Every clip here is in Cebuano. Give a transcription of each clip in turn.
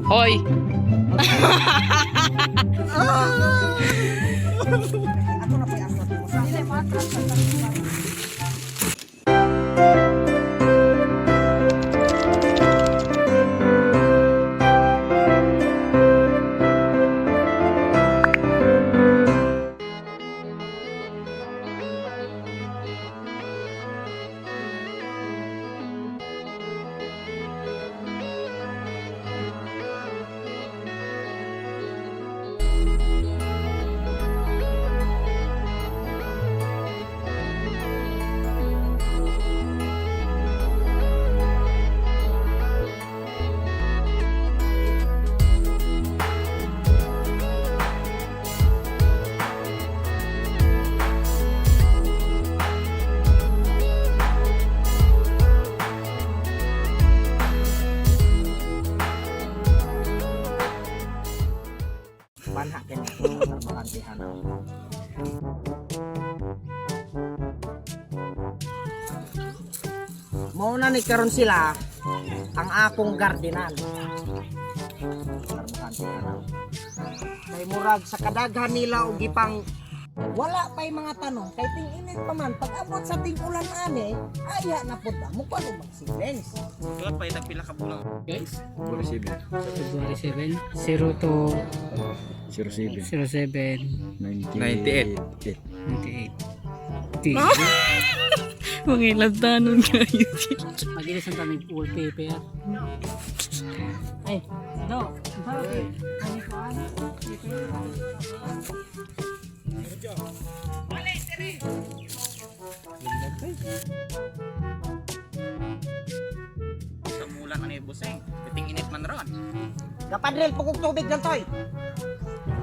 Hoy! Ako na pa'y aswat mo. Dili mo atras sa. Banha kini. Bakantihan. Mao na ni karon sila ang akong gardenan. Kay murag sa kadaghan nila og gipang wala pa'y mga tanong kay ting init pa man pag abot sa ting ulan ani aya na pud mo pa og magsilens. Guys, 47. February 7, 02 07. 07 98. 98. Mga ilantanon kayo. Magilis ang kami wallpaper. Ay, do. Bakit? Ano ko ano? Sa mulan ano yung buseng. Piting init man ron. Gapadril pugog tubig dantoy.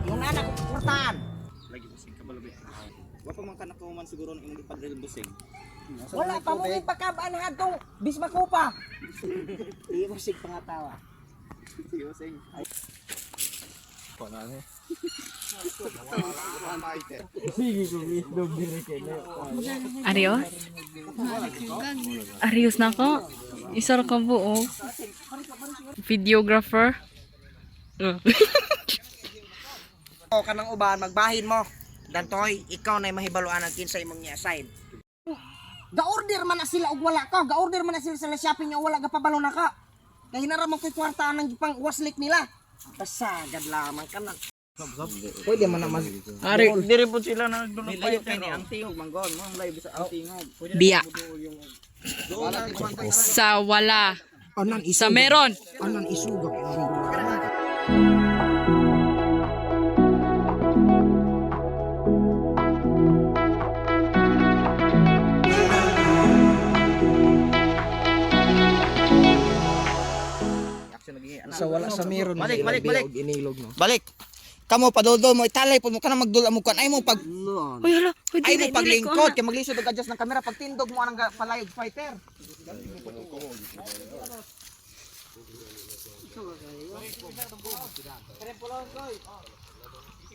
Yung anak kurtaan. Lagi buseng kabalo ba. Wa pa man ka nakuman siguro ng imong ipadril buseng. Wala pa mo may pagkabaan hadtong bismakupa. Di mo sig pangatawa. Sige buseng. Arios? Arios na ako. Isa ra ka buo. Videographer. Oh. O kanang uban magbahin mo. Dantoy, ikaw na mahibaluan ang kinsa imong ni-assign. Ga-order man na sila og wala ka. Ga-order man na sila sa shopping nga wala gapabalo na ka. Kay hinara mo koy kwarta ang gipang waslik nila. Pasagad lamang ka na. Pwede man na mas Ari. Diri po sila na nagdulong kay ni ang tingog manggol mo ang live sa ang tingog. Biya. Sa wala. Anan Sa meron. Anan isuga. Sa wala sa meron. Balik balik balik. Inilog no. Balik. Kamo padoldol mo italay pud mo kana magdul mo kan ay mo pag Uy, hala. Uy, ay mo dili, dili ko paglingkod ana. kay maglisod og adjust ng kamera pag tindog mo anang palayog fighter.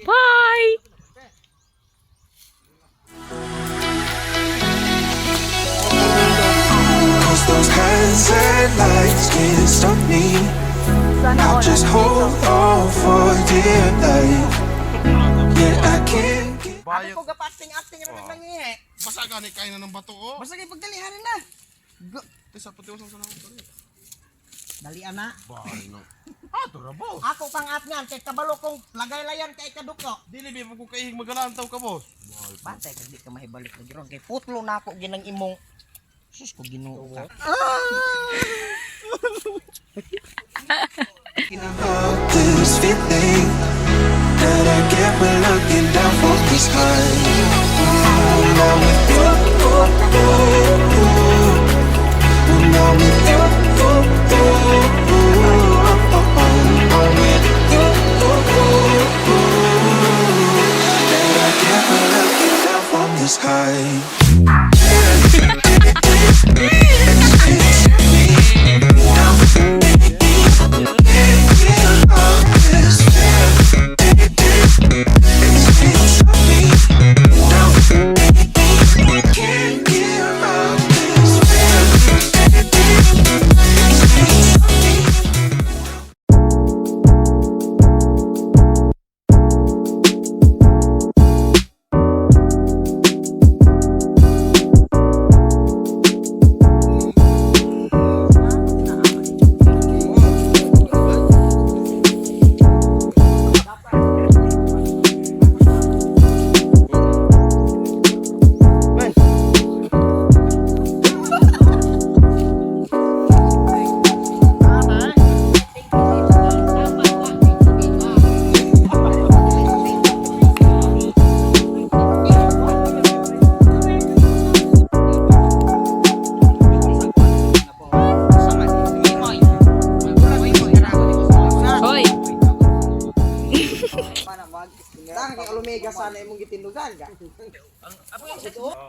Bye! 'Cause those hazard lights can't stop me. I'll just hold on for dear life. Yeah, I can't get. Ako ko gapa-acting-acting ra nang nangihi. Basta gani kain na ng bato oh. Basta kay pagdalihan na. Tesa puti usang sa nang. Dali ana. Bay no. Ah, tura boss. Ako pang atngan kay kabalo kong lagay-layan kay kaduko. Dili bi ko kaihig magalantaw ka, boss. Bantay kag di ka mahibalik lagi ron kay putlo na ako ginang imong Sus ko Ginoo ka. About this feeling that I get when looking down from this high. When I'm with you, when I'm with you, I'm with you. That I get when looking down from this high. Can't give up.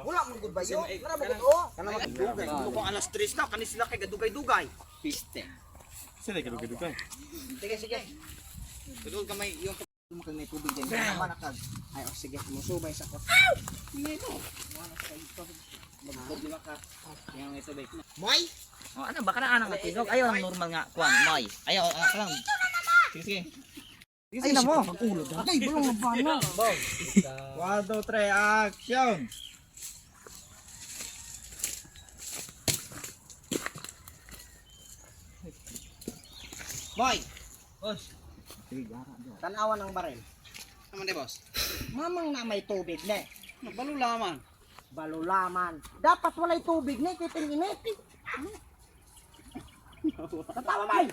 Wala man gud bayo. Wala man gud oh. Kana magdugay. Kung alas 3 na kani sila kay gadugay-dugay. Piste. Sila kadugay-dugay. Sige, sige. Tudol ka may yung Kag may tubig din. Tama na kag. Ay, oh, sige, musubay sa ko. magproblema ka. Yang may tubig. Moy! Oh, ano baka na anang tingog. Ayaw ang normal nga kuan, moy. Ayaw ah, lang. Sige, sige. Ay, na mo. Ulo da. Ay, bulong na ba na? 1 2 3 action. Moy! Boss. Tanawan ang baril. Naman de, boss. Mamang na may tubig ne. Balulaman. Balulaman. Dapat walay tubig ne, kay init. Tatawa, May!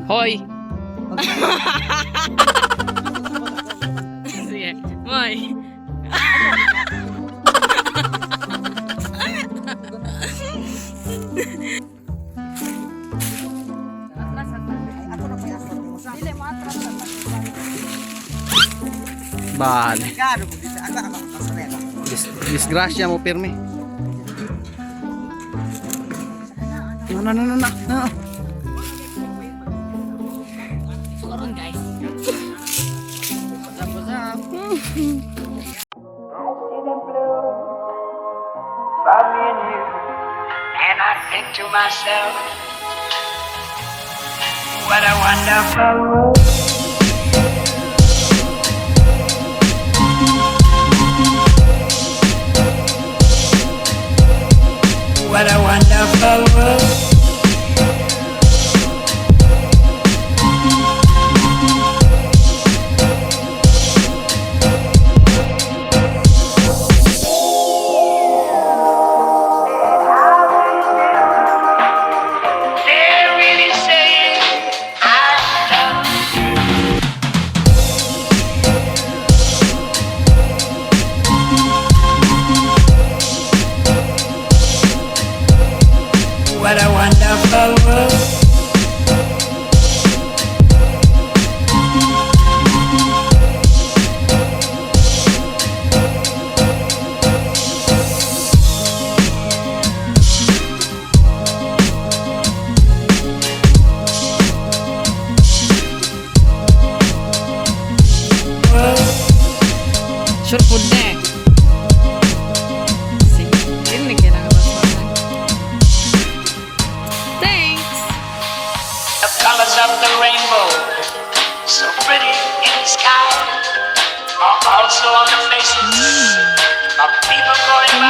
Hoy! Sige. Moy. Ako na pa'y asot mo sa. Dili mo atras. Bale. Gado mo dito. Aga ako kasarela. Disgrasya mo pirmi. No, no, no, no, no. No. So karon, guys. By me and you. And I think to myself, what a wonderful world. What a wonderful world. They're really saying, I love you. What a wonderful world. Sure food na eh. Sige. Yun na kailangan mas. Thanks! The colors of the rainbow, so pretty in the sky, are also on the faces of people going.